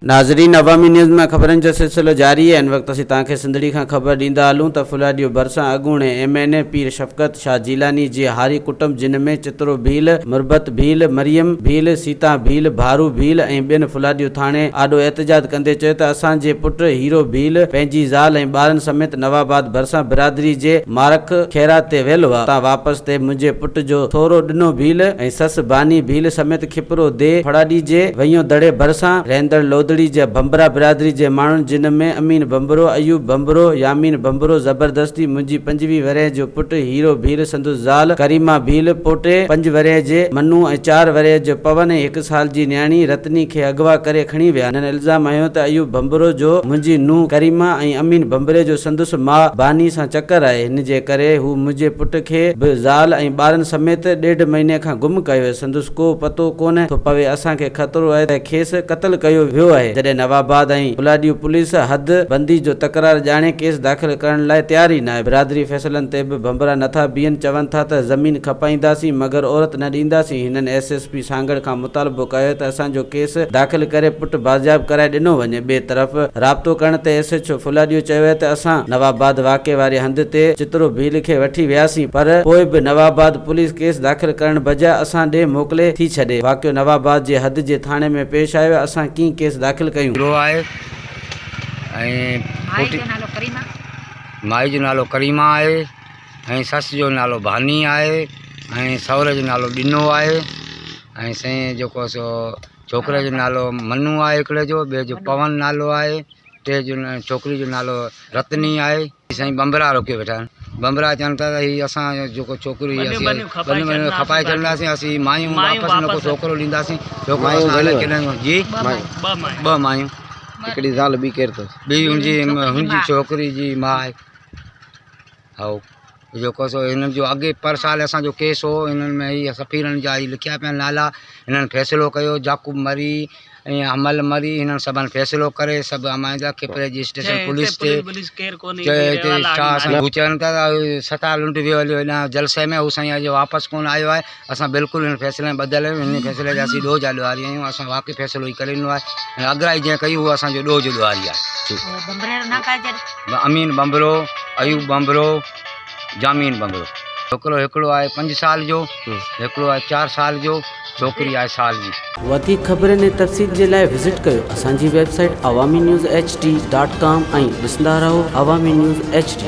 ناظرين عوامي نيوز مان خبرن جو سلسلو جاري آهي ان وقت اسين توهان کي سنڌڙي کان خبر ڏيندا هلون ته ڦلاڏيو ڀرسان اڳوڻي ايم اين اي پير شفقت شاهه جيلاني جي هاري ڪٽنب جن ۾ چترو ڀيل، مربت ڀيل، مريم ڀيل، سيتا ڀيل، ڀارو ڀيل ۽ ٻين ڦلاڏيو ٿاڻي آڏو احتجاج ڪندي چيو ته اسان جي پٽ هيرو ڀيل پنهنجي زال ۽ ٻارن سميت نواباد ڀرسان برادري جي مارک خيرات تي ويل هئا اتان واپس تي منهنجي پٽ جو ٿورو ڏنو ڀيل ۽ سس باني ڀيل سميت کپرو the ڦڙاڏي جي ويون دڙي ڀرسان رهندڙ لودڙي جي ڀنڀرا برادري جي ماڻهن جن ۾ امين ڀنڀرو، ايوب ڀنڀرو، يامين ڀنڀرو زبردستي منهنجي 25 ورهين جو پٽ هيرو ڀيل سندس زال ڪريما ڀيل، پوٽي پنج ورهيه جي منو ۽ چار ورهيه جو پون ۽ هڪ سال جي نياڻي رتني کي اغوا ڪري کڻي ويا. هنن الزام هنيو ته ايوب ڀنڀرو جو منهنجي نونهن ڪريما ۽ امين ڀنڀري جو سندس ماء باني سان چڪر آهي هن جي ڪري هو منهنجي پٽ کي به زال ۽ ٻارن سميت ڏيڍ مهيني کان گم ڪيو آهي سندس ڪو پتو ڪونه ٿو پوي اسان کي خطرو آهي ته کيس قتل ڪيو ويو آهي جڏهن نواباد ۽ پلاڏيو پوليس حد بندي جو تڪرار ڄاڻي ڪيس داخل ڪرڻ لاء تيار ئي ناهي برادري فيصلن تي به ڀنڀرا نٿا بيهن چون ٿا ته زمين کپائينداسين مگر عورت نه ڏينداسين هنن ايس ايس پي سانگهڙ کان مطالبو ڪيو ته اسان جو ڪيس داخل ڪري پٽ بازياب ڪرائي ڏنو وڃي ٻئي طرف رابطو ڪرڻ تي ايس ايڇ او ڦلاڏيو چيو آهي ته اسان نواباد واقعي واري هنڌ تي چترو ڀيل کي وٺي وياسين پر پوء به نواباد پوليس ڪيس داخل ڪرڻ بجاء اسان ڏي موڪلي ٿي ڇڏي، واقعو نواباد جي حد جي ٿاڻي ۾ پيش آيو آهي اسان ڪيئن ڪيس داخل ڪيون. گروهه آهي ۽ مائي جو نالو ڪريما. مائي جو نالو ڪريما آهي ۽ سس جو نالو ڀاني آهي ۽ سهري جو نالو ڏنو آهي ۽ سائين جيڪو سو ڇوڪري جو نالو منو آهي هڪڙي جو ٻئي جو پون نالو آهي ٽي جو ڇوڪري جو نالو رتني آهي. سائين بمبرا روڪيو ويٺا آهن بمبرا چون ٿا ته هي اسان جو جيڪو ڇوڪري هي اسين ٻنيون ٻنيون کپائي ڇڏنداسين اسين مايون واپس نه ڪو ڇوڪرو ڏينداسين ڇوڪرو اسان الائي ڪيڏانهن جي ٻه مايون هڪڙي زال ٻي ڪير اٿس ٻي هن جي هن جي ڇوڪري جي ماء آهي هائو جيڪو سو هنن جو اڳي پر سال اسان جو ڪيس هو هنن ۾ هي سفيرن جا هي لکيا پيا نالا هنن فيصلو ڪيو جاڪوب مري ۽ حمل مري هنن سڀن فيصلو ڪري سڀ امائندا کپري جي اسٽيشن پوليس تي چئي تي ڇا اسان هو چون ٿا ته ستا لنڊ ويو هليو هيڏانهن جلسي ۾ هو سائين اڄ واپس ڪونه آيو آهي اسان بلڪل هن فيصلي ۾ ٻڌل آهيون هن فيصلي جا اسين ڏوهه جا ڏوهاري آهيون اسان واقعي فيصلو هي ڪري ڏنو آهي ۽ اڳرائي جنهن ڪئي هو اسان جو ڏوهه جو ڏوهاري آهي امين ٻنڀرو، ايوب ٻنڀرو، جامين ٻنڀرو. ڇوڪرو هڪڙو آهي پنج سال جو، هڪڙو آهي چار سال جو، ڇوڪري آهي سال جي. وڌيڪ خبرن ۽ تفصيل جي لاء وزٽ ڪيو اسان جي website Awami news H D dot com ۽ ڏسندا رهو عوامي نيوز ايڇ ڊي.